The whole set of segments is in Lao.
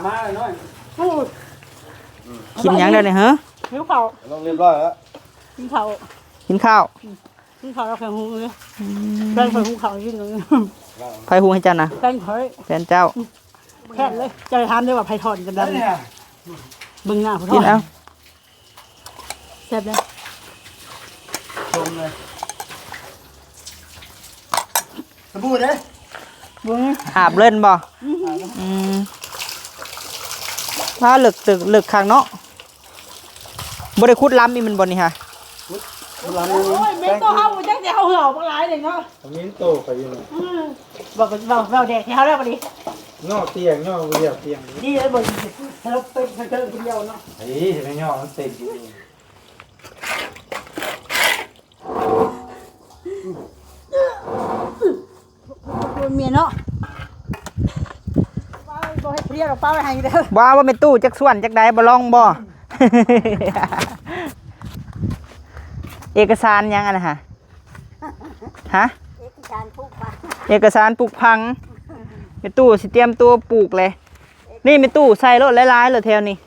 ມາໜ້ອຍ ໂອ້ຍ ກິນຫຍັງແລ້ວນີ້ ຮະ? ຫິວເຂົ້າ ລົງຮຽບຮ້ອຍແລ້ວ ກິນເຂົ້າ ກິນເຂົ້າ ອືມ ກິນເຂົ້າແລ້ວຄ່ອຍຫຸງເລີຍ ອືມ ແຟນຂ້ອຍຫຸງເຂົ້າກິນ ໃຜຫຸງໃຫ້ເຈົ້ານະ? ແຟນຂ້ອຍ ແຟນເຈົ້າ ອືມ ແຊບເລີຍ ເຈົ້າໄປຖາມເດີວ່າໃຜຖອນກັນດຳ ເບິ່ງໜ້າຜູ້ຖອນ ກິນເອົາ ແຊບເລີຍ ຊົມເລີຍ ສະບູເດ້ ອາບເລີຍແມ່ນບໍ່? ອືມ ອືມ ອ້າ ເລິກຕຶກ ເລິກຄັກເນາະ ບໍ່ໄດ້ຂຸດລຳອີກແມ່ນບໍ່ນີ້ຫະ? ຂຸດລຳ ໂອ້ຍ ແມ່ນໂຕເຮົາບໍ່ຈັກ ແຕ່ເຮົາເຫື່ອບັກຫຼາຍເດ້ເນາະ ມີໂຕໄປຢູ່ ອືມ ເວົ້າ ເວົ້າ ເວົ້າແດກໃຫ້ເຮົາແລ້ວບັດນີ້ ຍໍຕຽງ ຍໍດຽວຕຽງ ດີເລີຍບໍ່ ເທິບເຕັມເທິບຄົນດຽວເນາະ ເອີ ຊິໄປຍໍມັນເຕັມຢູ່ ເມຍເນາະ ບໍ່ໃຫ້ເພຍດອກ ປ້າໄວ້ໃຫ້ເດີ ບໍ່ເອົາ ບໍ່ແມ່ຕູ້ ຈັກສ່ວນຈັກໃດ ບໍ່ລອງບໍ່? ເອກະສານຫຍັງອັນນັ້ນຫະ? ຮະ? ເອກະສານປູກຝັງ ເອກະສານປູກຝັງ ແມ່ຕູ້ຊິຕຽມຕົວປູກເລີຍ ນີ້ແມ່ຕູ້ໃສ່ໂລດ ຫຼາຍໆໂລດແຖວນີ້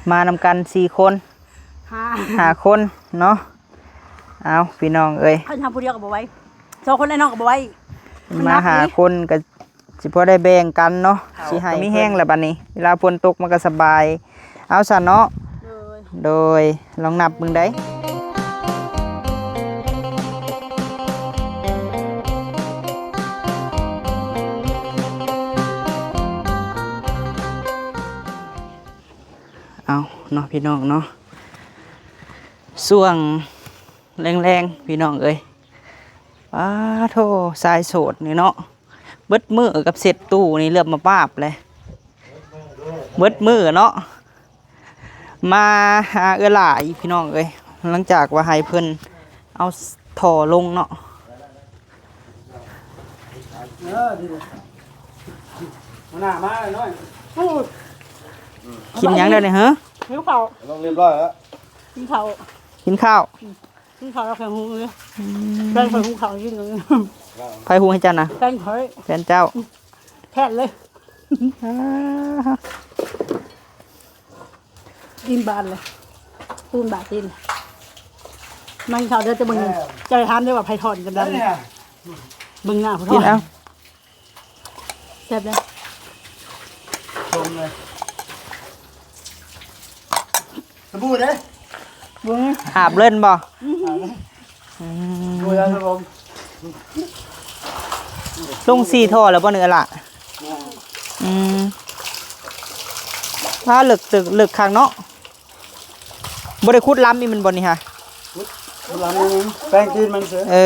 ມານຳກັນສີ່ຄົນ ຫ້າ ຫ້າຄົນເນາະ ເອົາ ພີ່ນ້ອງເອີຍ ຄັນທຳຜູ້ດຽວກໍບໍ່ໄຫວ ສອງຄົນແລ້ວເນາະກໍບໍ່ໄຫວ ມາຫ້າຄົນກໍຊິພໍໄດ້ແບ່ງກັນເນາະ ເອົາ ຊິໃຫ້ມີແຮງແລ້ວບັດນີ້ ເວລາຝົນຕົກມັນກໍສະບາຍ ເອົາຊະເນາະ ໂດຍ ໂດຍ ລອງນັບເບິ່ງໄດ ເອົາເນາະ ພີ່ນ້ອງເນາະ ຊ່ວງແລງໆ ພີ່ນ້ອງເອີຍ ປາໂທ ຊາຍໂສດນີ້ເນາະ ເບິດມື້ກັບເຊັດຕູ້ນີ້ເຫຼືອບມາປາບເລີຍ ເບິດມື້ເນາະ ມາຫາເອື້ອຍຫຼ້າອີກ ພີ່ນ້ອງເອີຍ ຫຼັງຈາກວ່າໃຫ້ເພິ່ນເອົາທໍ່ລົງເນາະ ເອີ ດີເລີຍ ຫົວໜ້າມາແລ້ວນ້ອຍ ໂອ້ຍ ກິນຫຍັງແລ້ວນີ້ ຮະ? ຫິວເຂົ້າ ລົງຮຽບຮ້ອຍແລ້ວ ກິນເຂົ້າ ກິນເຂົ້າ ອືມ ກິນເຂົ້າແລ້ວຄ່ອຍຫຸງເລີຍ ອືມ ແຟນຂ້ອຍຫຸງເຂົ້າກິນ ໃຜຫຸງໃຫ້ເຈົ້ານະ? ແຟນຂ້ອຍ ແຟນເຈົ້າ ແຊບເລີຍ ອ່າ ກິນບາດເລີຍ ປູນບາດຕີນ ມັນເຂົ້າເດີ ຈະເບິ່ງ ເອີ ຈະໄປຖາມເດີວ່າໃຜຖອນກັນດຳ ເບິ່ງໜ້າຜູ້ຖອນ ກິນເອົາ ແຊບເລີຍ ຊົມເລີຍ ສະບູເດ້ ອືມ ອາບເລີຍແມ່ນບໍ່? ອືມ ອືມ ບໍ່ຢາກ ລົງສີ່ທໍ່ແລ້ວບໍ່ເນາະລະ? ແມ່ນ ອືມ ອ້າ ເລິກຕຶກ ເລິກຄັກເນາະ ບໍ່ໄດ້ຂຸດລຳອີກແມ່ນບໍ່ນີ້ຫະ? ຂຸດ ຂຸດລຳໜຶ່ງ ແປງຕີນມັນເສີ ເອີ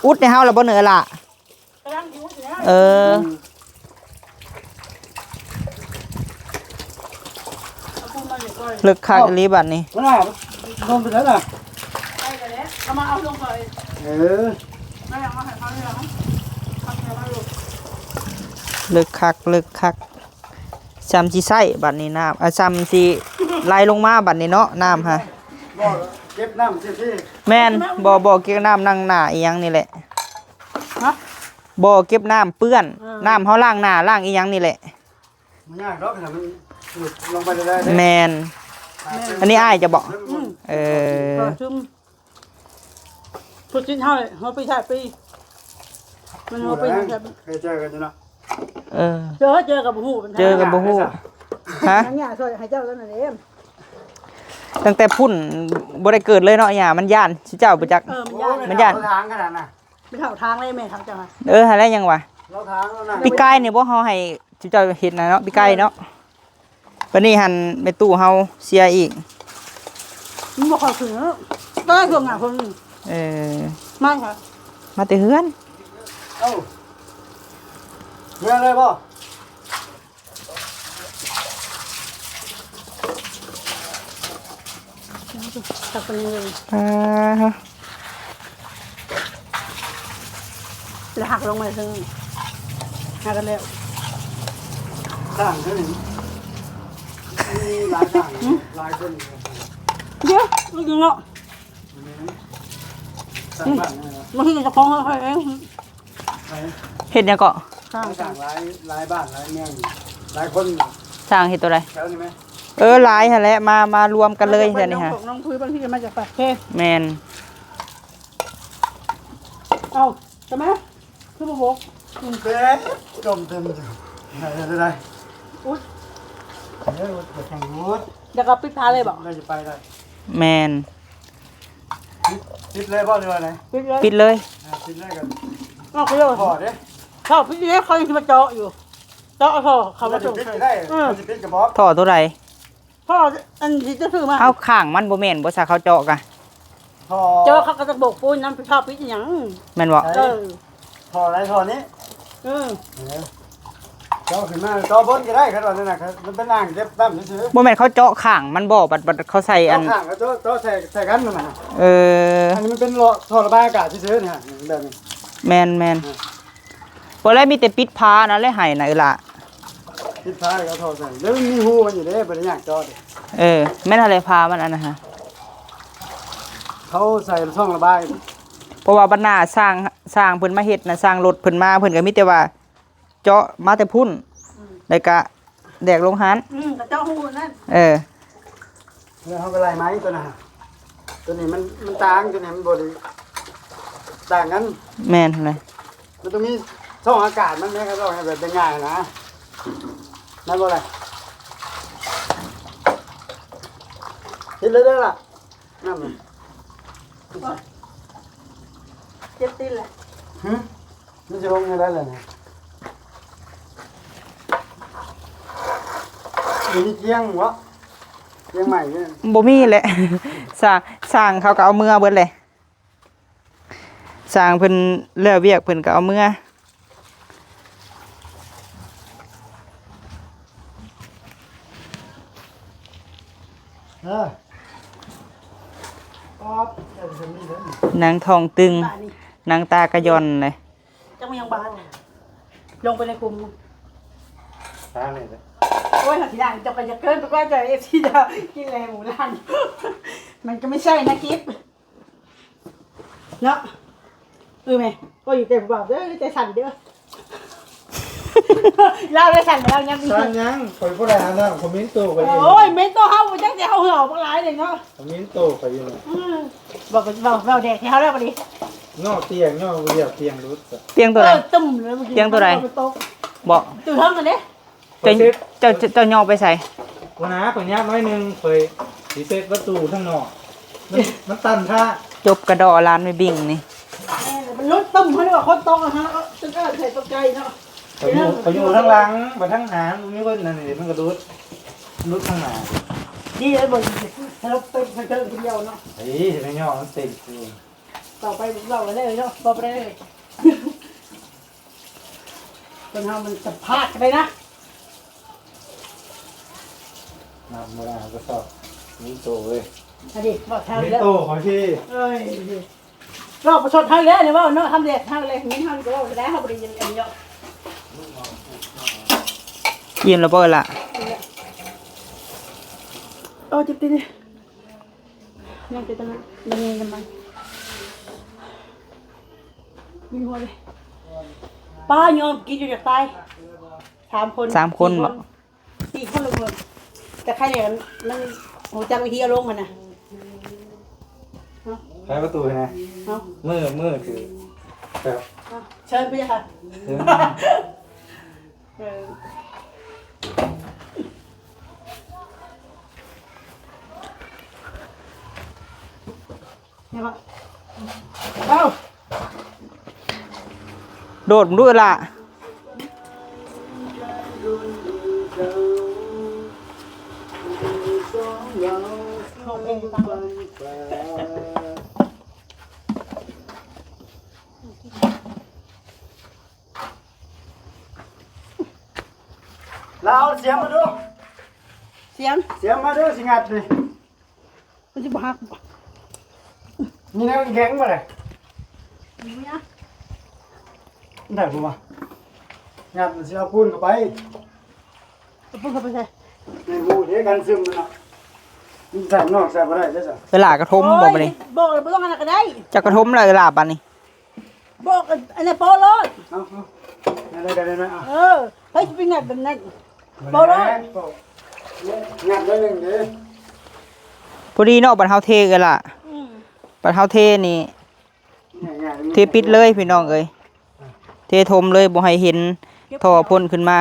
ອຸດໃຫ້ເຮົາແລ້ວບໍ່ເນາະລະ? ກຳລັງຢູ່ນີ້ນະ ເອີ ອືມ ເລິກຄັກອີ່ຫຼີບັດນີ້ ມັນນະ ລົງໄປໃສລະ? ໄປແລ້ວ ເອົາມາເອົາລົງໄປ ເອີ ມາເອົາມາໃຫ້ເຂົາເລີຍ ເອົາເອົາລົງ ເລິກຄັກ ເລິກຄັກ ຊ່ຳຊິໃຊ້ບັດນີ້ນ້ຳ ອ່າ ຊ່ຳຊິໄຫຼລົງມາບັດນີ້ເນາະ ນ້ຳຫະ ບໍ່ເກັບນ້ຳຊື່ໆ ແມ່ນ ບໍ່ ບໍ່ເກັບນ້ຳ ນັ່ງໜ້າອີ່ຫຍັງນີ້ແຫຼະ ຮະ ບໍ່ເກັບນ້ຳເປື້ອນ ເອີ ນ້ຳເຮົາລ້າງໜ້າລ້າງອີ່ຫຍັງນີ້ແຫຼະ ບໍ່ຍາກດອກ ຄັນມັນຫຼຸດລົງໄປເລື້ອຍໆເດ້ ແມ່ນ ແມ່ນ ອັນນີ້ອ້າຍເຈົ້າບໍ? ອືມ ເອີ ເອີ ຊຸມ ຜູ້ຕິດເຮົາ ເຮົາປີທ້າຍປີ ມັນເຮົາປີທ້າຍ ເຄີຍເຈີກັນຢູ່ເນາະ ເອີ ເຈີ ເຈີກໍບໍ່ຮູ້ ເຈີກໍບໍ່ຮູ້ ຮະ ຫາຫຍ້າຊ່ອຍໃຫ້ເຈົ້າແລ້ວນັ້ນເອງ ຕັ້ງແຕ່ພຸ້ນບໍ່ໄດ້ເກີດເລີຍເນາະ ຫຍ້າມັນຢ້ານ ຊິເຈົ້າບໍ່ຈັກ ເອີ ມັນຢ້ານ ມັນຢ້ານ ເອົາທາງຂະໜາດນະ ໄປເຂົ້າທາງເລີຍແມ່ເຖົ້າເຈົ້າ ເອີ ຫັ້ນແຫຼະຍັງວ່າ ເອົາທາງແລ້ວນະ ປີກາຍນີ້ບໍ່ ເຮົາໃຫ້ ເຈົ້າເຮັດນະເນາະ ປີກາຍເນາະ ບັດນີ້ຫັ້ນແມ່ຕູ້ເຮົາເສຍອີກ ມັນບໍ່ຄ່ອຍຂຶ້ນເນາະ ໄດ້ຊ່ວງໜ້າຝົນ ເອີ ມາຫຍັງ ມາແຕ່ເຮືອນ ເອົ້າ ເມືອເລີຍບໍ່? ຕັກໄປເລີຍ ອ່າ ແລ້ວຫັກລົງມາເທິງ ຫາກັນແລ້ວ ສ້າງເທື່ອນີ້ ມີຫຼາຍສ້າງ ຫືມ ຫຼາຍຄົນ ດຽວ ມັນເນາະ ແມ່ນ ສ້າງບ້ານນີ້ນະ ມັນຄືເຈົ້າຂອງເຮົາເອງ ເຮັດຫຍັງເກາະ? ສ້າງ ສ້າງຫຼາຍ ຫຼາຍບ້ານຫຼາຍເມືອງ ຫຼາຍຄົນ ຊ່າງເຮັດຕົວໃດ? ແຖວນີ້ແມ່ນ ເອີ ຫຼາຍຫັ້ນແຫຼະ ມາ ມາລວມກັນເລີຍແຖວນີ້ຫາ ນ້ອງ ນ້ອງຄຸຍບາງທີມາຈາກປາກເຊ. ແມ່ນ. ເອົ້າ ໃຊ່ໄໝ? ຄືບໍ່ບົກ? ເຕັມ ຈົມເຕັມຢູ່ ໄດ້ ໄດ້ ໄດ້. ອຸ້ຍ ເອີ ອຸດ ເອີ ອຸດ ແລ້ວກໍປິດຝາເລີຍບໍ? ໄດ້ ຈະໄປໄດ້. ແມ່ນ. ປິດ ປິດເລີຍບໍ ຫຼືວ່າໃດ? ປິດເລີຍ ປິດເລີຍ. ອ່າ ປິດເລີຍກໍ ອອກໄປເລີຍ. ບໍ່ເດ້ ຖ້າປິດເລີຍ ເຂົາຍັງຊິມາເຈາະຢູ່ ເຈາະທໍ່ເຂົ້າມາສົ່ງ. ປິດກໍໄດ້ ເອີ ມັນຊິປິດກໍບອກ ທໍ່ຕົວໃດ? ທໍ່ອັນທີ່ຈະຊື້ມາ ເອົາ ຂ້າງມັນບໍ່ແມ່ນບໍ່ ຊະ ເຂົາເຈາະກະ ທໍ່ ເຈາະ ເຂົາກໍຈະໂບກປູນນຳ ໄປທໍ່ປິດອີຫຍັງ ແມ່ນບໍ່? ເອີ ທໍ່ໃດ? ທໍ່ນີ້. ເອີ ເອີ ເຈາະຂຶ້ນມາ ເຈາະບົນກໍໄດ້ ຄັນວ່ານັ້ນນະ ມັນເປັນອ່າງເກັບນ້ຳຊື່ໆ. ບໍ່ແມ່ນເຂົາເຈາະຂ້າງມັນບໍ່ ບັດ ບັດເຂົາໃສ່ອັນ ເຈາະຂ້າງກໍເຈາະ ເຈາະໃສ່ ໃສ່ກັນນັ້ນນະ. ເອີ ອັນນີ້ມັນເປັນທໍ່ລະບາຍອາກາດຊື່ໆ ນີ້ ແບບນີ້. ແມ່ນໆ ເອີ ບໍ່ແລ້ວ ມີແຕ່ປິດຝານັ້ນແຫຼະ ໃຫ້ນະ ເອີຫຼ້າ. ປິດຝາແລ້ວກໍທໍ່ໃສ່ ແລ້ວມັນມີຮູມັນຢູ່ເດ້ ບໍ່ໄດ້ຍາກເຈາະເດ້. ເອີ ແມ່ນຫັ້ນແຫຼະ ຝາມັນອັນນັ້ນຫາ ເຂົາໃສ່ຊ່ອງລະບາຍ. ເພາະວ່າບັນດາຊ່າງ ຊ່າງເພິ່ນມາເຮັດນະ ຊ່າງລົດເພິ່ນມາ ເພິ່ນກໍມີແຕ່ວ່າເຈາະມາແຕ່ພຸ້ນ ອືມ ແລ້ວກະ ແດກລົງຫັ້ນ. ອືມ ກະເຈາະຮູນັ້ນ. ເອີ ແລ້ວເຮົາກໍໄລ່ໄມ້ຕົວນັ້ນ ຕົວນີ້ມັນ ມັນຕ່າງ ຕົວນີ້ມັນບໍ່ໄດ້ຕ່າງກັນ. ແມ່ນແຫຼະ ມັນຕ້ອງມີຊ່ອງອາກາດມັນແມ່ນ ກໍຕ້ອງເຮັດແບບງ່າຍໆນະ ແມ່ນບໍ່ລະ? ເຮັດເລີຍເດີລະ ນ້ຳ ໂອ້ຍ ເຈັບຕີນແຫຼະ. ຫຶ? ມັນຊິລົງແນວໃດລະນີ້? ມີກຽງບໍ່? ກຽງໃໝ່ນີ້ ບໍ່ມີແຫຼະ. ຊ່າງ ຊ່າງເຂົາກໍເອົາເມືອເບິດແຫຼະ. ຊ່າງເພິ່ນແລ້ວວຽກເພິ່ນກໍເອົາເມືອ. ເອີ ປັບ ເອີ ນາງທ້ອງຕຶງ ບາດນີ້ ນາງຕາກະຢ່ອນເລີຍ. ຈັກແມ່ນຫຍັງບາດ ລົງໄປໃນຂຸມ. ລ້າງເລີຍເດີ. ໂອ້ຍ ເຮົາຊິລ້າງ ເຈົ້າກໍຢ່າເກີນໄປກວ່າເຈົ້າ ເອັຟຊີ ເຈົ້າກິນແລ້ວໝູລ້າງ ມັນກໍໄມ່ໃຊ່ນະກິບເນາະ. ເອີແມ່ ກໍຢູ່ໃຈຜູ້ບ່າວເດີ ໃຈສັ່ນເດີ. ລາວໄດ້ສັ່ນແລ້ວຍັງ ສັ່ນຫຍັງ? ຂ້ອຍບໍ່ໄດ້ອາບນ້ຳ ຂ້ອຍເໝັນໂຕຂ້ອຍເອງ. ໂອ້ຍ ເໝັນໂຕເຮົາ ບໍ່ຈັກແຕ່ເຮົາເຫື່ອອອກບັກຫຼາຍເລີຍເນາະ. ຂ້ອຍເໝັນໂຕຂ້ອຍຢູ່ນີ້. ອືມ ເວົ້າ ເວົ້າ ເວົ້າແດກໃຫ້ເຮົາແລ້ວບັດນີ້. ເນາະ ຕຽງເນາະ ບໍ່ຢາກຕຽງຫຼຸດ. ຕຽງຕົວໃດ? ເອີ ຕຶ້ມເລີຍ ຕຽງຕົວໃດ? ບໍ່ ຕົວເທິງຫັ້ນເດ້. ເຈົ້າ ເຈົ້າ ເຈົ້າຍໍໄປໃສ? ບໍ່ນາ ຂ້ອຍຍາດໜ້ອຍໜຶ່ງ ຂ້ອຍຊິເຊັດປະຕູທາງນອກ ມັນ ມັນຕັນຖ້າ. ຈົບກະດໍ້ຫຼານແມ່ບິງນີ້. ເອີ ມັນຫຼຸດຕຶ້ມ ເຮົາເອີ້ນວ່າຄົນຕົກນະ ເຮົາເອີ້ນໃສ່ຕົກໃຈເນາະ. ຂ້ອຍຢູ່ ຂ້ອຍຢູ່ທາງຫຼັງ ບັດທາງໜ້າມັນມີຄົນນັ້ນນີ້ ມັນກໍຫຼຸດ ຫຼຸດທາງໜ້າ. ດີເລີຍ ບໍ່ສະຫຼຸບເຕັມເທິງຜູ້ດຽວເນາະ. ເອີຍ ຊິໄປຍໍມັນເຕັມ. ເວົ້າໄປເວົ້າໄປເລີຍເນາະ ເວົ້າໄປເລີຍ. ຄົນເຮົາມັນສະພາດກັນໄດ້ນະ. ນຳບໍ່ໄດ້ ເຮົາກໍຊອບມີໂຕເວີຍ. ອັນນີ້ເວົ້າທາງ ມີ ແລ້ວ ໂຕຂອງທີ່ ເອີຍ ເວົ້າປະຊົດເຮົາແລ້ວນີ້ ເວົ້າເນາະ ທຳແດດເຮົາແລ້ວ ເງິນເຮົານີ້ກໍເວົ້າໄດ້ ເຮົາບໍ່ໄດ້ຍິນອັນນີ້ເນາະ. ອີ່ມແລ້ວບໍ່ລະ? ໂອ້ ເຈັບຕີນ ຍັງເປັນຕະນັ້ນ ຍັງມີນ້ຳມັນ ມີຫົວເລີຍ. ປ້າຍອມກິນຈົນຢາກຕາຍ ສາມຄົນ ສາມຄົນ ສີ່ຄົນ ບໍ່? ສີ່ຄົນລະເພິ່ນ ແຕ່ໃຄແດ່ມັນຮູ້ຈັກວິທີເອົາລົງຫັ້ນນະ. ເອົາ ໄຂປະຕູໃຫ້ແດ່. ເອົາ ມື ມືຖືແບບ ເຊີນໄປເລີຍຄ່ະ. ເຊີນ ເອີ ເອົາ ໂດດມຶງດູຫຼ້າ. ລາວເອົາສຽມມາດູ ສຽມ ສຽມມາດູ ຊິງັດນີ້. ມັນຊິບໍ່ຫັກບໍ່? ມີແນວແຂງບໍ່ລະ? ໄດ້ບໍ່ວະ? ງັດມັນຊິເອົາປູນເຂົ້າໄປ. ເອົາປູນເຂົ້າໄປໃສ? ໃນຮູເດ້ ກັນຊຶມມັນເນາະ. ມັນໃສ່ນອກໃສ່ບໍ່ໄດ້ເດ້. ເວລາກະທົມບໍ່ບາດນີ້? ບໍ່ ບໍ່ຕ້ອງອັນນັ້ນກະໄດ້. ຈັກກະທົມລະເວລາບາດນີ້. ບໍ່ ອັນນັ້ນໂປະໂລດ. ເອົາ ເອົາ ແນວໃດກະໄດ້ນະ. ເອີ ໃຜຊິໄປງັດແບບນັ້ນ? ບໍ່ໄດ້ ງັດໜ້ອຍໜຶ່ງເດ້ ພໍດີເນາະ ບັດເຮົາເທເອື້ອຍຫຼ້າ ອືມ ບັດເຮົາເທນີ້ ງ່າຍໆ ເທປິດເລີຍພີ່ນ້ອງເອີຍ ເທຖົມເລີຍ ບໍ່ໃຫ້ເຫັນທໍ່ພົ້ນຂຶ້ນມາ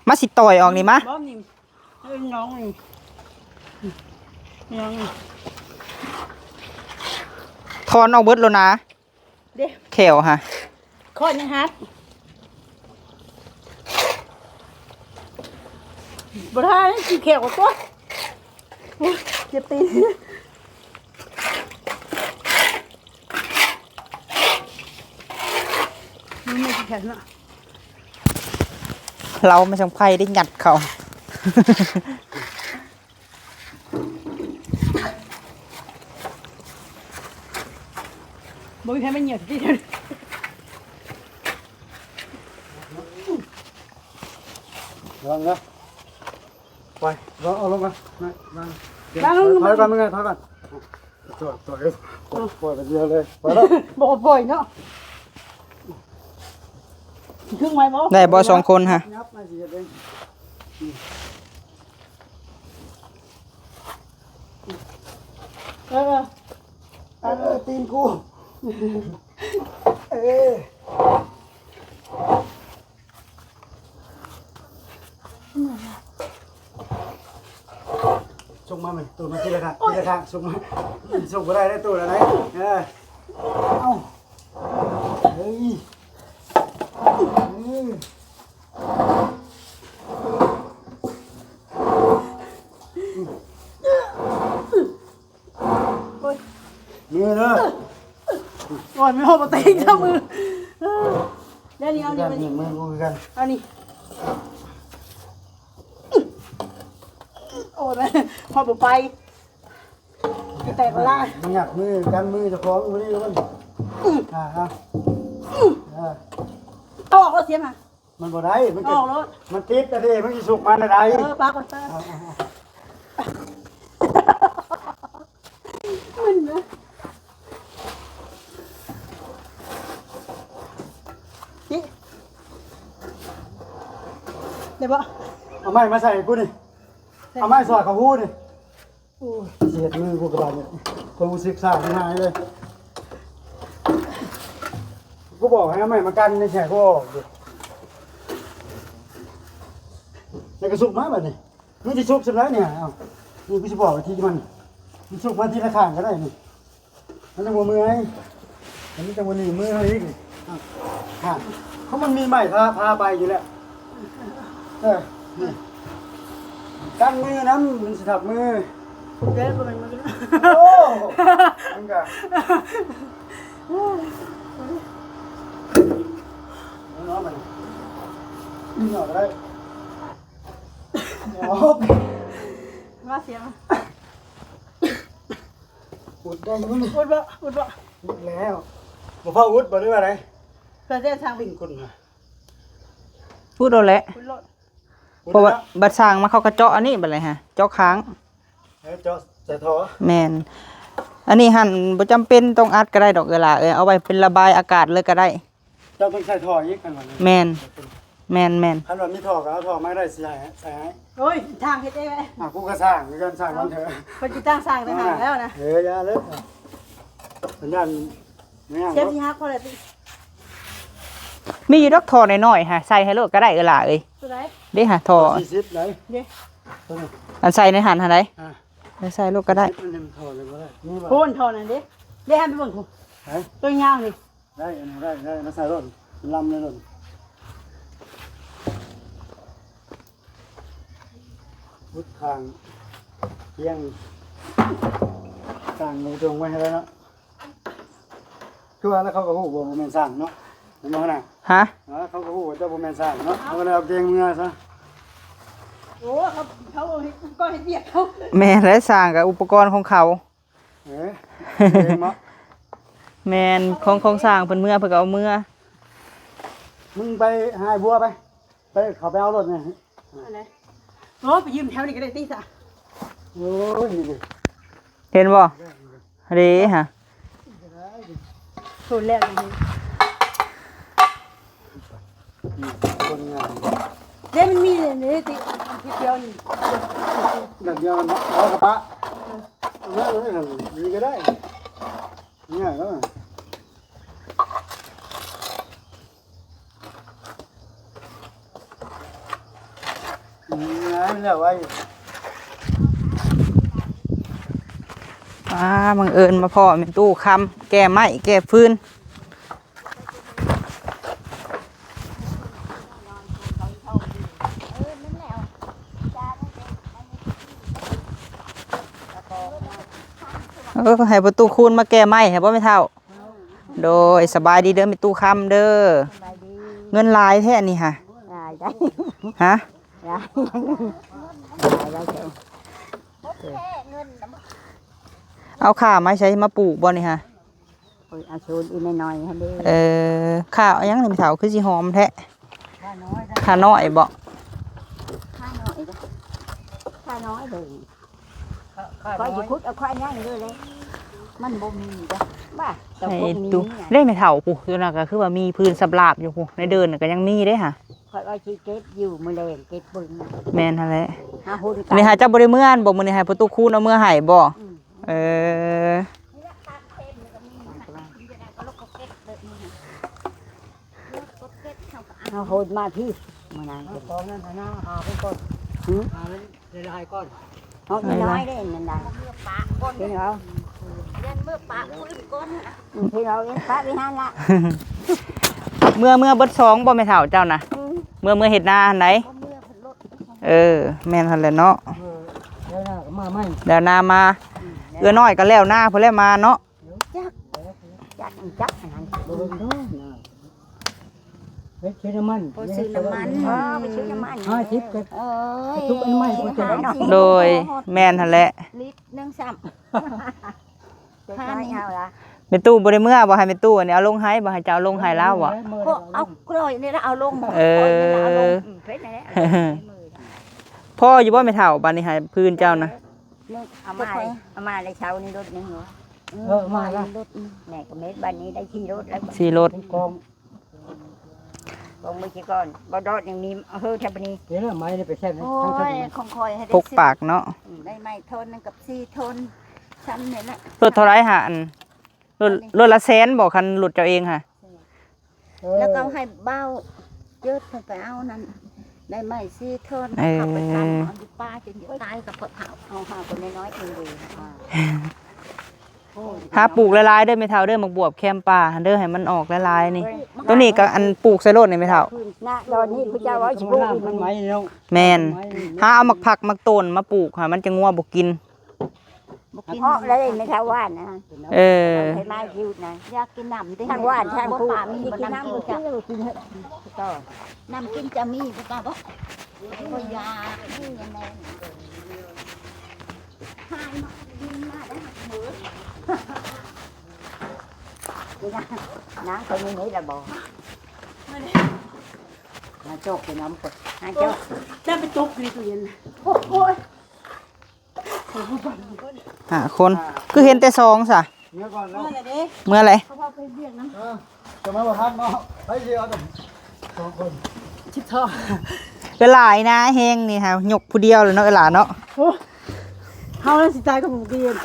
ມາຊິຕ່ອຍອອກນີ້ມາ ບໍ່ນີ້ ເອີ ນ້ອງນີ້ ນ້ອງນີ້ ຖອນອອກເບິດໂລດນາ. ເດ້ ແຂ້ວຫະ ຂ້ອຍຍັງຫັກ ບໍ່ໄດ້ ຊິແຂ້ວກວ່າຕົວະ ໂອ້ຍ ເຈັບຕີນ ມັນບໍ່ຊິແຂນເນາະ ເຮົາມາຈັ່ງໄພໄດ້ຫຍັດເຂົ້າ. ບໍ່ມີໃຜມາຫຍັດຕິ ລະວັງເດີ ໄປ ເອົາລົງກ່ອນ ມາ ມາ ວາງລົງ ຖອຍກ່ອນ ມຶງຖອຍກ່ອນ ຈອດ ຈອດ ເອີ ປ່ອຍໄປດຽວເລີຍ ໄປແລ້ວ ບໍ່ປ່ອຍເນາະ ຊິຄຶງໄວ້ບໍ່ ໄດ້ບໍ່ສອງຄົນຫະ ຫຍັບມາຊິເຮັດເອງ. ເອີ ເອີ ເອີ ຕີນກູ ເອີ ສົ່ງມາແມ່ ໂຕມາທີລະຂ້າງ ທີລະຂ້າງ ສົ່ງມາ ສົ່ງບໍ່ໄດ້ເດ້ ໂຕລະໄດ ເອີ ເອົາ ເອີຍ ເອີ. ໂອ້ຍ ມືເດີ ໂອ້ຍ ແມ່ນບໍ່ເຕັງເດີມື ແລ້ວນີ້ເອົານີ້ໄປ ມື ມືຄືກັນ ເອົານີ້ ໂອ້ຍ ແມ່ນບໍ່ໄປ ແຕກລະລາຍ ມັນຫຍັກມືກັນ ມືເຈົ້າຂອງບໍ່ໄດ້ມັນ ອ່າ ອ່າ ອ່າ ອອກແລ້ວສຽງຫະ. ມັນບໍ່ໄດ້ ມັນ ອອກໂລດ ມັນຕິດອະເດ ມັນຊິສຸກມາແນວໃດ ເອີ ປາກ່ອນ ເອີ ອ່າ ອ່າ ອ່າ ມຶນນະ ນີ້ ໄດ້ບໍ່ ເອົາໄມ້ມາໃສ່ກູນີ້ ເອົາໄມ້ສອດເຂົ້າຫູນີ້. ໂອ້ຍ ຊິເຮັດມືກູກະບາດນີ້ ຄວາມຮູ້ສຶກຊ້າຫາຍເລີຍ ກູບອກໃຫ້ເອົາໄມ້ມາກັນໃນແຂກກູອອກຢູ່ ແລ້ວກະສຸກມາບາດນີ້ ມັນຊິສຸກສ່ຳໃດນີ້ ເອົ້າ ນີ້ກູຊິບອກວິທີມັນ ມັນສຸກມາທີລະຂ້າງກະໄດ້ນີ້ ມັນຍັງບໍ່ເມື່ອຍ ມັນຍັງບໍ່ໜີບມືເຮົາອີກ ອ່ະ ເພາະມັນມີໄມ້ພາ ພາໄປຢູ່ແລ້ວ ເອີ ນີ້ ກັນມືນຳ ມັນຊິທັບມື ເດ້ ບໍ່ແມ່ນມື ໂອ້ ມັນກະ ເອົາໄປ ນີ້ເອົາກະໄດ້ ໂອ້ ມາສຽງ ອຸດໄດ້ຢູ່ນີ້ ອຸດບໍ່ ອຸດບໍ່ ອຸດແລ້ວ ບໍ່ພໍອຸດບໍ່ ຫຼືວ່າໃດ ເພື່ອຈະສ້າງ ປິ່ນກຸນ ອຸດໂລດແຫຼະ ອຸດໂລດ ເພາະວ່າບັດສ້າງມາເຂົາກະເຈາະອັນນີ້ບັດນີ້ຫະ ເຈາະຄ້າງ ເອີ ເຈາະໃສ່ທໍ່ ແມ່ນ ອັນນີ້ຫັ້ນບໍ່ຈຳເປັນຕ້ອງອັດກະໄດ້ດອກເອື້ອຍຫຼ້າເອີຍ ເອົາໄວ້ເປັນລະບາຍອາກາດເລີຍກະໄດ້ ເຈົ້າຕ້ອງໃສ່ທໍ່ອີກ ຄັນວ່າ ແມ່ນ ແມ່ນໆ ຄັນວ່າມີທໍ່ກະເອົາທໍ່ມາໄດ້ ຊິໃສ່ໃຫ້ ໂອ້ຍ ຊ່າງເຮັດເອງແຫຼະ ອ່າ ກູກະຊ່າງຄືກັນ ຊ່າງມັນເຖາະ ເພິ່ນຊິຈ້າງຊ່າງຕ່າງຫາກແລ້ວນະ ເອີ ຢ່າເລີຍ ສັນຍານ ແມ່ນ ເສຍຊິຫັກພໍແລ້ວຕິ ມີຢູ່ດອກທໍ່ນ້ອຍໆຫະ ໃສ່ໃຫ້ໂລດກະໄດ້ເອື້ອຍຫຼ້າເອີຍ ໂຕໃດ ເດ້ຫະ ທໍ່ ສີ່ສິບໃດ ເດ້ ໂຕນີ້ ອັນໃສ່ໃນຫັ້ນຫັ້ນໃດ ອ່າ ໃສ່ໂລດກະໄດ້ ສິບອັນນີ້ມັນທໍ່ເລີຍບໍ່ໄດ້ ນີ້ບໍ່ ໂອ້ ທໍ່ນັ້ນເດ້ ເດ້ ໃຫ້ໄປເບິ່ງພຸ້ນ ໃສ ໂຕຍາວນີ້ ໄດ້ ອັນນີ້ໄດ້ ໄດ້ ມາໃສ່ໂລດ ລຳເລີຍໂລດ ພຸດຂ້າງ ກຽງ ສ້າງລົງຈົງໄວ້ໃຫ້ແລ້ວເນາະ ຄືວ່າແລ້ວເຂົາກະຮູ້ບໍ່ ບໍ່ແມ່ນຊ່າງເນາະ ແມ່ນບໍ່ຫັ້ນນະ ຮະ ເອີ ເຂົາກະຮູ້ວ່າເຈົ້າບໍ່ແມ່ນຊ່າງເນາະ ເຂົາກະເລີຍເອົາກາງເມືອຊະ ໂອ້ ເຂົາ ເຂົາເຮັດ ກໍເຮັດວຽກເຂົາ ແມ່ນແຫຼະ ຊ່າງກະອຸປະກອນຂອງເຂົາ ເອີ ເອງເນາະ ແມ່ນ ຂອງ ຂອງຊ່າງເພິ່ນເມືອ ເພິ່ນກະເອົາເມືອ ມຶງໄປຫາອ້າຍບົວໄປ ໄປ ເຂົາໄປເອົາລົດນີ້ ອັນໃດ ໂອ້ ໄປຢືມແຖວນີ້ກະໄດ້ຕິສະ ໂອ້ຍ ນີ້ເດ້ ເຫັນບໍ່ ເດ້ຫະ ໂຕແລກນີ້ ຄົນງາມ ເດ້ ມັນມີນີ້ຕິ ດດຽວນີ້ ແບບດຽວເນາະ ເອົາກະປະ ເອີ ເອົາມາເລີຍ ນີ້ກໍໄດ້ ງ່າຍແລ້ວ ອືມ ແລ້ວໄວ ອ່າ ບັງເອີນມາພໍ້ແມ່ຕູ້ຄຳ ແກ່ໄມ້ແກ່ຟືນ. ເອີ ໃຫ້ພໍ່ຕູ້ຄູນມາແກ່ໄມ້ໃຫ້ບໍ່ແມ່ເຖົ້າ? ໂດຍ ສະບາຍດີເດີແມ່ຕູ້ຄຳເດີ. ສະບາຍດີ. ເງິນຫຼາຍແທ້ນີ້ຫະ? ຫຼາຍໄດ໋. ຫະ? ຫຼາຍ ຫຼາຍໄດ໋. ເອົາຂ່າມາໃສ ມາປູກບໍ່ນີ້ຫະ? ໂອ້ຍ ເອົາໂຊນອີກໜ້ອຍໆຫັ້ນເດ້. ເອີ ຂ່າຫຍັງນີ້ແມ່ເຖົ້າ ຄືຊິຫອມແທ້? ຂ່ານ້ອຍເດ້. ຂ່ານ້ອຍບໍ່? ຂ່ານ້ອຍເດ້ ຂ່ານ້ອຍເດ້. ຂ້ອຍຊິຂຸດເອົາຂ່າໃຫຍ່ເລີຍເດ້ ມັນບໍ່ມີເດ້. ບ້າ ເຈົ້າ ໃຫ້ ຂອງມີ ຕູ້ ເດ້ແມ່ເຖົ້າ ປູ້ ຢູ່ນັ້ນກໍຄືວ່າມີພື້ນສຳລາບຢູ່ພຸ້ນ ໃນເດີ່ນກໍຍັງມີເດ້ຫະ. ຂ້ອຍວ່າຊິເກັບຢູ່ ມື້ແລງເກັບເບິ່ງ. ແມ່ນຫັ້ນແຫຼະ. ຫາຫົນ ນີ້ຫາເຈົ້າບໍ່ໄດ້ເມືອບໍ່? ມື້ນີ້ໃຫ້ພໍ່ຕູ້ຄູນເອົາເມືອໃຫ້ບໍ່? ອືມ. ເອີ ເຮົາໂຫດມາພີ້ ມື້ນັ້ນ ເອົາຂອງນັ້ນຫັ້ນນະ ຫາໄປກ່ອນ. ຫື? ຫາມັນຫຼາຍໆກ່ອນ. ເຮົານ້ອຍເດ້ ນັ້ນນະ ເຫັນເຮົາ ຢ້ານເມືອປະຜູ້ອື່ນກ່ອນນະ. ອືມ ເຫັນເຮົາເອງປະໄວ້ຫັ້ນລະ. ເມືອ ເມືອເບິດສອງບໍ່ແມ່ເຖົ້າເຈົ້ານະ? ອືມ ເມືອ ເມືອເຮັດນາຫັ້ນໃດ. ເອີ ແມ່ນຫັ້ນແຫຼະເນາະ. ເອີ ແລ້ວໜ້າກໍມາໃໝ່ ແລ້ວໜ້າມາ. ອືມ ເອື້ອນ້ອຍກໍແລ້ວໜ້າພຸ້ນແຫຼະມາເນາະ. ຈັກ ຈັກ ຈັກອັນນັ້ນ ບໍ່ເບິ່ງເດີນະ. ໄປຊື້ນ້ຳມັນ ບໍ່ຊື້ນ້ຳມັນ. ອໍ ໄປຊື້ນ້ຳມັນ ຫ້າສິບກໍ ເອີຍ ກະຕຸກອັນໃໝ່ບໍ່ຈັກ. ໂດຍ ແມ່ນຫັ້ນແຫຼະ ລິດໜຶ່ງຊ້ຳ. ແມ່ຕູ້ບໍ່ໄດ້ເມືອບໍ່? ໃຫ້ແມ່ຕູ້ອັນນີ້ເອົາລົງໃຫ້ບໍ່? ໃຫ້ເຈົ້າເອົາລົງໃຫ້ລາວບໍ່? ເອົາກລ້ອຍນີ້ລະເອົາລົງ. ເອີ ເອີ ພໍຢູ່ບໍ່ແມ່ເຖົ້າ? ບາດນີ້ໃຫ້ພື້ນເຈົ້ານະ ເອົາມາ ເອົາມາແລ້ວເຊົ້ານີ້ລົດໜຶ່ງ. ເອີ ມາລະ ລົດໜຶ່ງ ແມ່ກໍເມັດ. ບາດນີ້ໄດ້ຂີ່ລົດແລ້ວ ຂີ່ລົດ ກອງ ກອງໄວ້ຊິກ່ອນ. ບໍ່ດອດຍັງມີ ເຮີແທ້ບາດນີ້. ເດ້ລະ ໄມ້ນີ້ໄປໃສ່ ໂອ້ຍ ຂອງຂ້ອຍໃຫ້ໄດ້ ຫົກປາກເນາະ. ອືມ ໄດ້ໄມ້ທ່ອນໜຶ່ງກັບສີ່ທ່ອນ ຊ້ຳນີ້ແຫຼະ. ລົດເທົ່າໃດຫະ? ອັນ ລົດ ລົດລະແສນບໍ່ ຄັນລົດເຈົ້າເອງຫະ? ເອີ ແລ້ວກໍໃຫ້ບ່າວເຈີດເພິ່ນໄປເອົານັ້ນ ໄດ້ໄມ້ສີ່ທ່ອນ. ເອີ ເຂົາໄປທຳເອົາຢູ່ປ່າຈົນຕາຍກັບພວກເຂົາ. ເອົາຫາຄົນນ້ອຍໆເອງເດ້. ຫາປູກຫຼາຍໆເດີແມ່ເຖົ້າເດີ ໝາກບວບແຄມປ່າຫັ້ນເດີ ໃຫ້ມັນອອກຫຼາຍໆນີ້. ໂຕນີ້ກໍອັນປູກໃສ່ໂລດນີ້ແມ່ເຖົ້າ. ນະ ດອນນີ້ພະເຈົ້າວ່າຊິປູກມັນໄມ້ເນາະ. ແມ່ນ ຫາເອົາໝາກຜັກໝາກໂຕນມາປູກຫາ ມັນຈະງົວບໍ່ກິນ. ບໍ່ກິນ ເອາະເລີຍ ແມ່ເຖົ້າວ່ານະ. ເອີ ໃຫ້ມາຢູ່ນະ ຢາກກິນນ້ຳຕິ ທາງວ່ານທາງພູ ບໍ່ປາມີ ກິນນ້ຳບໍ່ຈັກ ນ້ຳກິນຈະມີບໍ່ປາບໍ່? ບໍ່ຢາກ ຫາຍມາກິນມາໄດ້ຫາເໝີ. ນາງ ນາງເຂົາມີນີ້ລະບໍ່? ມາໂຈກໄປນຳ ມາໂຈກ ໄດ້ໄປຕົກຢູ່ຕູ້ເຢັນ. ໂອ້ຍ ຫ້າຄົນ ຄືເຫັນແຕ່ສອງຊະ? ເມືອກ່ອນແລ້ວ ເມືອແລ້ວເດ້ ເມືອແລ້ວ. ເອີ ຈະມາບໍ່ທັນເນາະ ໄປຊິເອົາສອງຄົນ ສິບສອງ ກໍຫຼາຍນະ ແຮງນີ້ຫາຍົກຜູ້ດຽວເລີຍເນາະ ເອີຫຼາເນາະ. ໂອ້ ເຮົາຊິຕາຍກັບໝູ່ຕີນ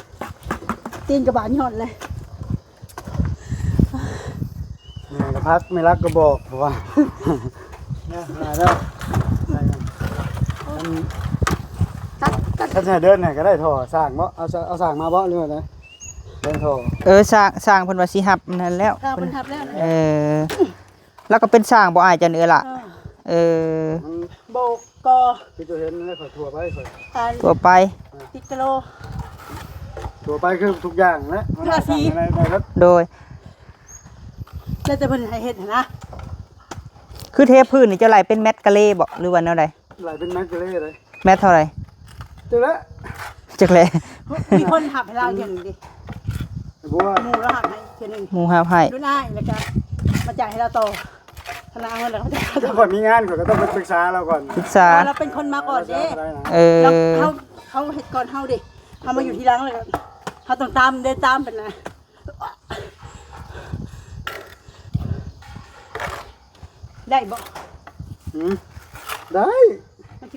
ຕີນກະບານຍ້ອນເລີຍ. ແມ່ກໍພັກ ແມ່ລັກກໍບອກ ເພາະວ່າ ເນາະ ຫຼາຍແລ້ວ ຕັດ ຕັດ ຄັນຊິໃຫ້ເດີນໃຫ້ກໍໄດ້ທໍ່ສ້າງເບາະ ເອົາ ເອົາສ້າງມາເບາະ ຫຼືວ່າໃດ ເດີນທໍ່. ເອີ ສ້າງ ສ້າງເພິ່ນວ່າຊິຮັບນັ້ນແລ້ວ ສ້າງເພິ່ນຮັບແລ້ວນະ. ເອີ ແລ້ວກໍເປັນຊ່າງບໍ່ ອ້າຍຈັນເອື້ອຍລະ? ເອີ ເອີ ມັນບໍ່ກໍ ຄືເຈົ້າເຫັນແລ້ວ ຂ້ອຍທົ່ວໄປ ຂ້ອຍ ອ່າ ທົ່ວໄປ ຕິດກິໂລ ທົ່ວໄປຄືທຸກຢ່າງແຫຼະ ລາສີ ໄດ້ ໄດ້ເບິດ ໂດຍ ແລ້ວແຕ່ເພິ່ນໃຫ້ເຮັດຫັ້ນນະ. ຄືເທພື້ນນີ້ເຈົ້າໄລ່ເປັນແມັດກະເລບໍ່ ຫຼືວ່າແນວໃດ? ໄລ່ເປັນແມັດກະເລເລີຍ. ແມັດເທົ່າໃດ? ຈັກແຫຼະ ຈັກແຫຼະ ມີຄົນຮັບໃຫ້ລາວເທື່ອໜຶ່ງຕິ ບໍ່ວ່າ ໝູ່ລາວຮັບໃຫ້ເທື່ອໜຶ່ງ ໝູ່ຮັບໃຫ້ ດູນອ້າຍ ແລ້ວກໍມາຈ່າຍໃຫ້ລາວຕໍ່ ທະນາເງິນແລ້ວກໍມາຈ່າຍລາວຕໍ່. ຂ້ອຍມີງານ ຂ້ອຍກໍຕ້ອງໄປປຶກສາລາວກ່ອນ ປຶກສາ ລາວເປັນຄົນມາກ່ອນເດ້. ເອີ ເຮົາ ເຮົາເຮັດກ່ອນເຮົາເດ້ ເຮົາມາຢູ່ທີຫຼັງ ແລ້ວກໍເຮົາຕ້ອງຕາມ ເດີນຕາມເພິ່ນນະ. ໄດ້ບໍ່? ຫືມ ໄດ້ ມັນຊິ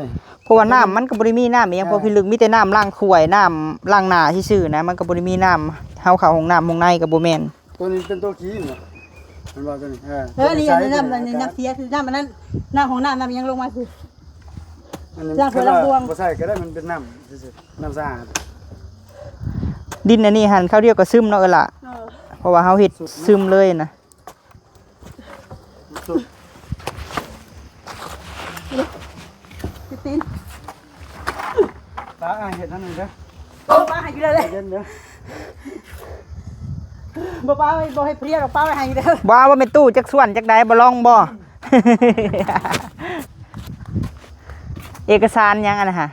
ນີ້ ເພາະວ່ານ້ຳມັນກໍບໍ່ໄດ້ມີນ້ຳອີ່ຫຍັງ ອ່າ ພໍພິລຶກ ມີແຕ່ນ້ຳລ້າງຖ້ວຍ ນ້ຳລ້າງໜ້າຊື່ໆນະ ມັນກໍບໍ່ໄດ້ມີນ້ຳ ເຮົາເຂົ້າຫ້ອງນ້ຳຫ້ອງໃນກໍບໍ່ແມ່ນ. ຕົວນີ້ເປັນຕົວຂີ້ເນາະ ແມ່ນບໍ່ຕົວນີ້? ເອີ ເອີ ນີ້ ນີ້ນ້ຳ ນີ້ນ້ຳເສຍ ຄືນ້ຳອັນນັ້ນ ນ້ຳຫ້ອງນ້ຳ ນ້ຳຫຍັງລົງມາຄື ອັນນີ້ ລ້າງຖ້ວຍລ້າງບ່ວງ ບໍ່ໃສ່ກໍໄດ້ ມັນເປັນນ້ຳຊື່ໆ ນ້ຳສະອາດ. ດິນອັນນີ້ຫັ້ນ ຄາວດຽວກໍຊຶມເນາະ ເອີລະ ເອີ ເພາະວ່າເຮົາເຮັດຊຶມເລີຍນະ. ຕິດຕີນ ປ້າເຮັດອັນນີ້ເດີ ບໍ່ ປ້າໃຫ້ຢູ່ເດີ ເຢັນເດີ ບໍ່ ປ້າ ບໍ່ໃຫ້ເພຍດອກ ປ້າໄວ້ໃຫ້ຢູ່ເດີ. ວ່າ ວ່າແມ່ຕູ້ຈັກສ່ວນຈັກໃດ ບໍ່ລອງບໍ່? ເອກະສານຫຍັງອັນນັ້ນຫະ?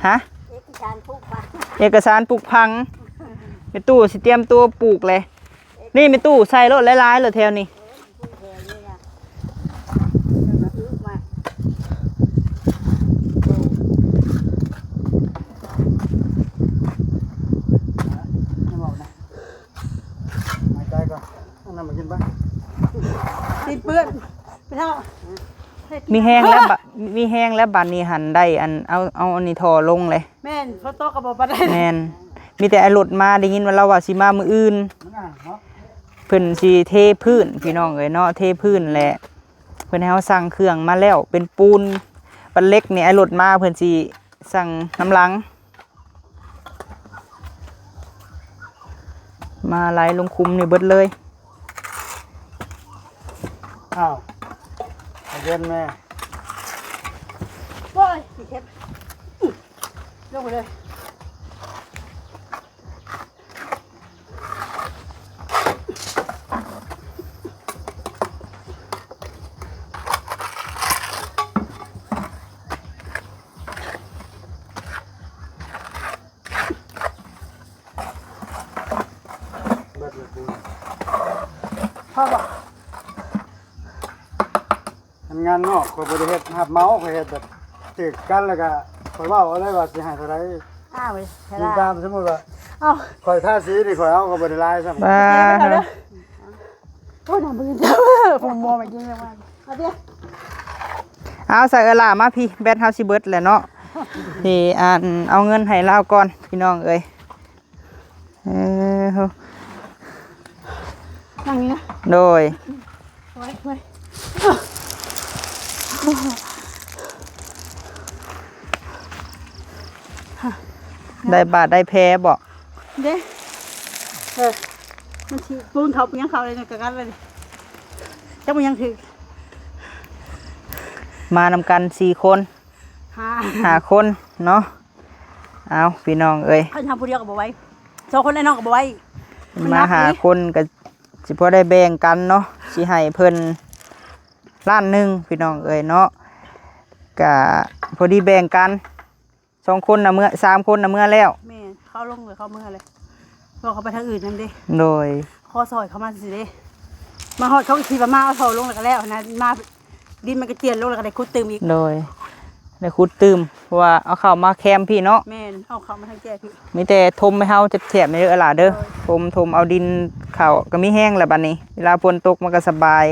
ຮະ? ເອກະສານປູກຝັງ ເອກະສານປູກຝັງ ແມ່ຕູ້ຊິຕຽມຕົວປູກແຫຼະ. ນີ້ແມ່ຕູ້ໃສ່ໂລດ ຫຼາຍໆໂລດແຖວນີ້ ຫາຍໃຈກ່ອນ ເອົານ້ຳມາກິນໄປ ຕີນເປື້ອນ ໄປເຖົ້າ ມີແຮງແລ້ວບາດ ມີແຮງແລ້ວບາດນີ້ຫັ້ນ ໄດ້ອັນ ເອົາ ເອົາອັນນີ້ທໍ່ລົງເລີຍ. ແມ່ນ ຝົນຕົກກໍບໍ່ປານໃດ ແມ່ນ ມີແຕ່ອ້າຍລົດມາ ໄດ້ຍິນວ່າລາວວ່າຊິມາມື້ອື່ນ ມັນອ່າງເນາະ ເພິ່ນຊິເທພື້ນ ພີ່ນ້ອງເອີຍເນາະ ເທພື້ນແຫຼະ ເພິ່ນໃຫ້ເຮົາສັ່ງເຄື່ອງມາແລ້ວ ເປັນປູນປັນເຫຼັກນີ້ ອ້າຍລົດມາ ເພິ່ນຊິສັ່ງນຳຫຼັງ ມາໄຫຼລົງຂຸມນີ້ເບິດເລີຍ. ອ້າວ ໃຈເຢັນແມ່ ໂອ້ຍ ເຈັບ ລົງໄປເລີຍ. ເບິດແລ້ວປູນ ພໍບໍ່? ອັນງານນອກຂ້ອຍບໍ່ໄດ້ເຮັດຮັບເໝົາ ຂ້ອຍເຮັດແບບຖືກກັນ ແລ້ວກະຂ້ອຍເວົ້າເອົາເລີຍວ່າຊິໃຫ້ເທົ່າໃດ. ອ້າວ ເວລາ ຕາມສົມມຸດວ່າ ເອົ້າ ຂ້ອຍທາສີນີ້ ຂ້ອຍເອົາກໍບໍ່ໄດ້ຫຼາຍຊ້ຳ. ໂອ້ຍ ນ້ຳເບິ່ງເດີ ຜົມໝໍມາກິນແລ້ວ ເອົາເດ ເອົາ ໃສ່ເອື້ອຍຫຼ້າມາພີ້ ແບັດເຮົາຊິເບິດແລ້ວເນາະ. ຊິອັນ ເອົາເງິນໃຫ້ລາວກ່ອນ ພີ່ນ້ອງເອີຍ. ເອີ ນັ່ງນີ້ນະ ໂດຍ ໄວ້ ໄວ້ ໄດ້ບາດໄດ້ແຜບໍ? ເດ້ ເອີ ມັນຊິປູນເຂົ້າ ຍັງເຂົ້າໄດ້ ກະກັນໄວ້ ຈັກມັນຍັງຖືກ ມານຳກັນສີ່ຄົນ ຫ້າ ຫ້າຄົນເນາະ. ເອົາ ພີ່ນ້ອງເອີຍ ຄັນທຳຜູ້ດຽວກໍບໍ່ໄຫວ ສອງຄົນອ້າຍນ້ອງກໍບໍ່ໄຫວ ມາຫ້າຄົນກໍຊິພໍໄດ້ແບ່ງກັນເນາະ ຊິໃຫ້ເພິ່ນລ້ານໜຶ່ງ ພີ່ນ້ອງເອີຍເນາະ ກະພໍດີແບ່ງກັນ ສອງຄົນນະເມືອ ສາມຄົນນະເມືອແລ້ວ. ແມ່ນ ເຂົາລົງເລີຍ ເຂົາເມືອເລີຍ ເພາະເຂົາໄປທາງອື່ນນຳເດ້. ໂດຍ ຂໍຊ່ອຍເຂົາມາຊື່ໆເດ້ ມາຮອດເຂົາກໍຄິດວ່າມາເອົາທໍ່ລົງແລ້ວກໍແລ້ວຫັ້ນນະ ມາ ດິນມັນກະຈຽນລົງ ແລ້ວກໍໄດ້ຂຸດຕື່ມອີກ. ໂດຍ ໄດ້ຂຸດຕື່ມ ເພາະວ່າເອົາເຂົ້າມາແຄມພີ້ເນາະ. ແມ່ນ ເອົາເຂົ້າມາທາງແຈພີ້. ມີແຕ່ຖົມໃຫ້ເຮົາແຄບໆນີ້ເດີຫຼ້າເດີ. ໂດຍ. ຖົມ ຖົມເອົາດິນເຂົ້າ ກໍມີແຮງແລ້ວບັດນີ້ ເວລາຝົນຕົກມັນກໍສະບາຍ.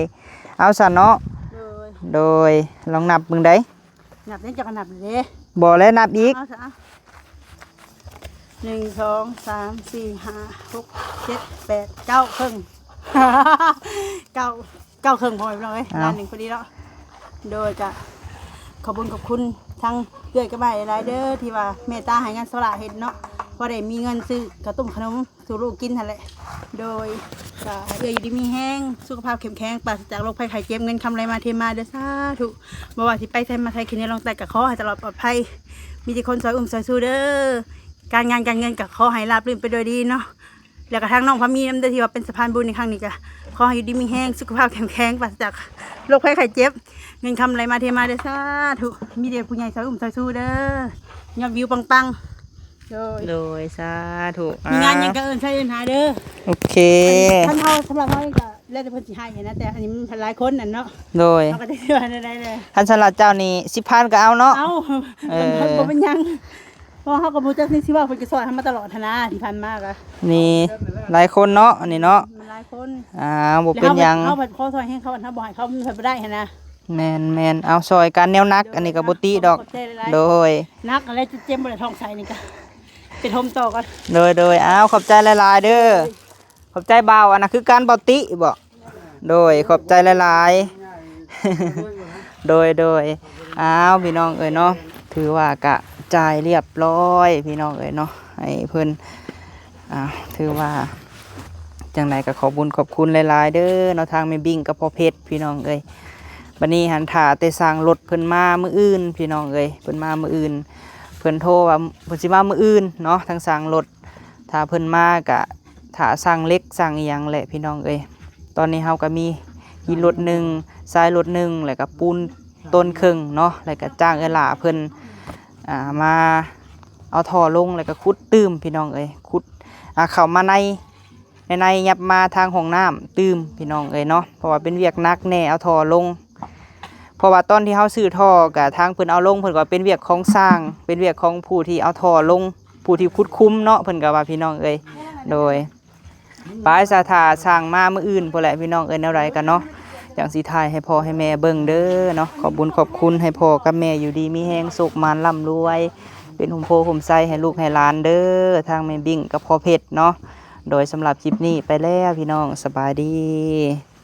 ເອົາຊັ້ນເນາະ. ໂດຍ. ໂດຍ. ລອງນັບເບິ່ງໄດ໋. ນັບນີ້ ເຈົ້າກໍນັບເດ້. ບໍ່ແລ້ວ ນັບອີກ. ເອົາຊະ ເອົາ ໜຶ່ງ ສອງ ສາມ ສີ່ ຫ້າ ຫົກ ເຈັດ ແປດ ເກົ້າ ເຄິ່ງ ເກົ້າ ເກົ້າ ເຄິ່ງ ພໍ່ແມ່ພີ່ນ້ອງເອີຍ. ເອົ້າ ລ້ານໜຶ່ງພໍດີເນາະ. ໂດຍ ກະຂອບບຸນຂອບຄຸນທັງເອື້ອຍກັບອ້າຍຫຼາຍໆເດີ ທີ່ວ່າເມດຕາໃຫ້ງານສະຫຼະເຮັດເນາະ ພໍໄດ້ມີເງິນຊື້ເຂົ້າຕົ້ມຂະໜົມ ສູ່ລູກກິນຫັ້ນແຫຼະ. ໂດຍ ກະໃຫ້ເອື້ອຍຢູ່ດີມີແຮງ ສຸຂະພາບເຂັ້ມແຂງ ປາສະຈາກໂລກໄພໄຂ້ເຈັບ ເງິນຄຳໄຫຼມາເທມາເດີ ສາທຸ. ບໍ່ວ່າຊິໄປໃສມາໃສ ຂຶ້ນເໜືອລົງໃຕ້ ກະຂໍໃຫ້ຕະຫຼອດປອດໄພ ມີແຕ່ຄົນຊ່ອຍອຸ້ມຊ່ອຍຊູເດີ. ການງານການເງິນກະຂໍໃຫ້ລາບລື່ນໄປດ້ວຍດີເນາະ ແລ້ວກະທາງນ້ອງພາມີນຳເດີ ທີ່ວ່າເປັນສະພານບຸນໃນຄັ້ງນີ້ ກະຂໍໃຫ້ຢູ່ດີມີແຮງ ສຸຂະພາບເຂັ້ມແຂງ ປາສະຈາກໂລກໄພໄຂ້ເຈັບ ເງິນຄຳໄຫຼມາເທມາເດີ ສາທຸ. ມີແຕ່ຜູ້ໃຫຍ່ຊ່ອຍອຸ້ມຊ່ອຍຊູເດີ ຍອດວິວປັງໆ. ໂດຍ ໂດຍ ສາທຸ. ມີງານຫຍັງກະເອີ້ນໃສ່ເອີ້ນຫາເດີ. ໂອເຄ ຄັນເຮົາ ສຳລັບເຮົາເອງກະແລ້ວແຕ່ເພິ່ນຊິໃຫ້ຫັ້ນນະ ແຕ່ອັນນີ້ມັນຫຼາຍຄົນຫັ້ນເນາະ. ໂດຍ ເຮົາກໍຈະຊິວ່າແນວໃດແຫຼະ. ຄັນສຳລັບເຈົ້ານີ້ ສິບພັນກໍເອົາເນາະ. ເອົາ ເອີ ບໍ່ເປັນຫຍັງ ເພາະເຮົາກໍບໍ່ຈັກຊິວ່າເພິ່ນຈະຊ່ອຍເຮົາມາຕະຫຼອດຫັ້ນນະ ທີ່ຜ່ານມາກໍ ນີ້ຫຼາຍຄົນເນາະ ອັນນີ້ເນາະ ມັນຫຼາຍຄົນ. ອ້າວ ບໍ່ເປັນຫຍັງ ແລ້ວເຮົາ ເຮົາພັດຂໍຊ່ອຍແຮງເຂົາ ເຮົາບໍ່ໃຫ້ເຂົາ ມັນພັດບໍ່ໄດ້ຫັ້ນນະ. ແມ່ນໆ ເອົາຊ່ອຍກັນແນວໜັກ ໂດຍ ອັນນີ້ກໍບໍ່ຕິດອກ. ຂອບໃຈຫຼາຍໆ. ໂດຍ ໜັກແລ້ວ ເຈັບບໍ່ໄດ້ທ້ອງໃສ່ນີ້ກະ ໄປຖົມຕໍ່ກ່ອນ. ໂດຍໆ ອ້າວ ຂອບໃຈຫຼາຍໆເດີ. ໂດຍ ຂອບໃຈບ່າວ ອັນນັ້ນຄືກັນ ບ່າວຕິບໍ? ໂດຍ ຂອບໃຈຫຼາຍໆ. ໂດຍໆ ອ້າວ ພີ່ນ້ອງເອີຍເນາະ ຖືວ່າກະຈ່າຍລຽບລ້ອຍ ພີ່ນ້ອງເອີຍເນາະ ໃຫ້ເພິ່ນ. ອ້າວ ຖືວ່າຈັ່ງໃດກໍຂອບບຸນຂອບຄຸນຫຼາຍໆເດີເນາະ ທາງແມ່ບິ້ງກັບພໍ່ເພັດ ພີ່ນ້ອງເອີຍ. ບັດນີ້ຫັ້ນຖ້າແຕ່ຊ່າງລົດເພິ່ນມາມື້ອື່ນ ພີ່ນ້ອງເອີຍ ເພິ່ນມາມື້ອື່ນ ເພິ່ນໂທວ່າເພິ່ນຊິມາມື້ອື່ນເນາະ ທາງຊ່າງລົດ. ຖ້າເພິ່ນມາກະຖ້າສ້າງເຫຼັກສ້າງອີ່ຫຍັງແຫຼະ ພີ່ນ້ອງເອີຍ. ຕອນນີ້ເຮົາກະມີຫີນລົດໜຶ່ງ ຊາຍລົດໜຶ່ງ ແລ້ວກະປູນຕົ້ນເຄິ່ງເນາະ ແລ້ວກະຈ້າງເອື້ອຍຫຼ້າເພິ່ນ ອ່າ ມາເອົາທໍ່ລົງ ແລ້ວກະຂຸດຕື່ມ ພີ່ນ້ອງເອີຍ ຂຸດ ອ່າ ເຂົ້າມາໃນ ໃນໆ ຍັບມາທາງຫ້ອງນ້ຳຕື່ມ ພີ່ນ້ອງເອີຍເນາະ ເພາະວ່າເປັນວຽກໜັກແດ່ ເອົາທໍ່ລົງ. ເພາະວ່າຕອນທີ່ເຮົາຊື້ທໍ່ກະທາງເພິ່ນເອົາລົງ ເພິ່ນກໍເປັນວຽກຂອງຊ່າງ ເປັນວຽກຂອງຜູ້ທີ່ເອົາທໍ່ລົງ ຜູ້ທີ່ຂຸດຂຸມເນາະ ເພິ່ນກໍວ່າ ພີ່ນ້ອງເອີຍ. ໂດຍ ໄປສາ ຖ້າຊ່າງມາມື້ອື່ນພຸ້ນແຫຼະ ພີ່ນ້ອງເອີຍ. ແນວໃດກໍເນາະ ຈັ່ງຊິຖ່າຍໃຫ້ພໍ່ໃຫ້ແມ່ເບິ່ງເດີເນາະ. ຂອບບຸນຂອບຄຸນ ໃຫ້ພໍ່ກັບແມ່ຢູ່ດີມີແຮງ ໂຊກໝານລ່ຳລວຍ ເປັນຮົ່ມໂພຮົ່ມໄຊໃຫ້ລູກໃຫ້ຫຼານເດີ ທາງແມ່ບິ້ງກັບພໍ່ເພັດເນາະ. ໂດຍ ສຳລັບຄລິບນີ້ໄປແລ້ວ ພີ່ນ້ອງ ສະບາຍດີ.